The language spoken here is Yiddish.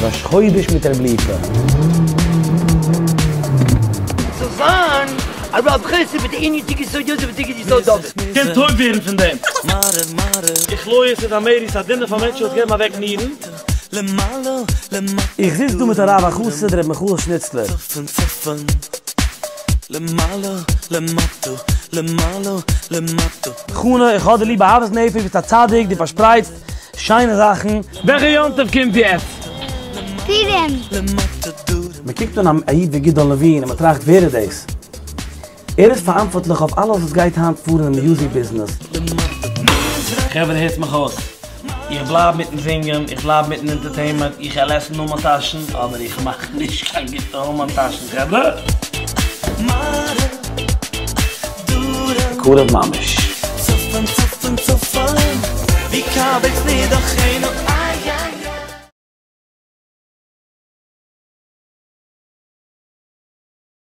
ראש חודש מיט ר' ליפא. זאל זיין א רב חסד מיט די ענין תיקון סוד יוסף ותיקון יסוד דוד. קען טויב ווערן פון דעם. איך לויער ס'איז א מערי ס'א דינער פאר מענטשן וואס געבן אוועק נירן. איך זיץ דא מיט הרב החסיד ר' מיכאל שניצלער. חנא, איך האב דיר ליב אהבת נפש, ביסט א צדיק, דו פארשפרייטסט שיינע זאכן. וועלכע יום טוב קומט יעצט? פורים. מען קוקט אן א איד ווי גדעון לעווין און מען טראכט ווער איז דאס? ער איז פאראנטווארטליך אויף אלעס וואס גייט היינט פאר אין די מיוזיק ביזנעס. חברה הערטס מיך אויס, איך בלייב מיטן זינגען, איך בלייב מיטן אינטערטעינמענט, איך על עסן המן טאשן, אבער איך מאך נישט קיין גוטע המן טאשן חברה! בקרוב ממש.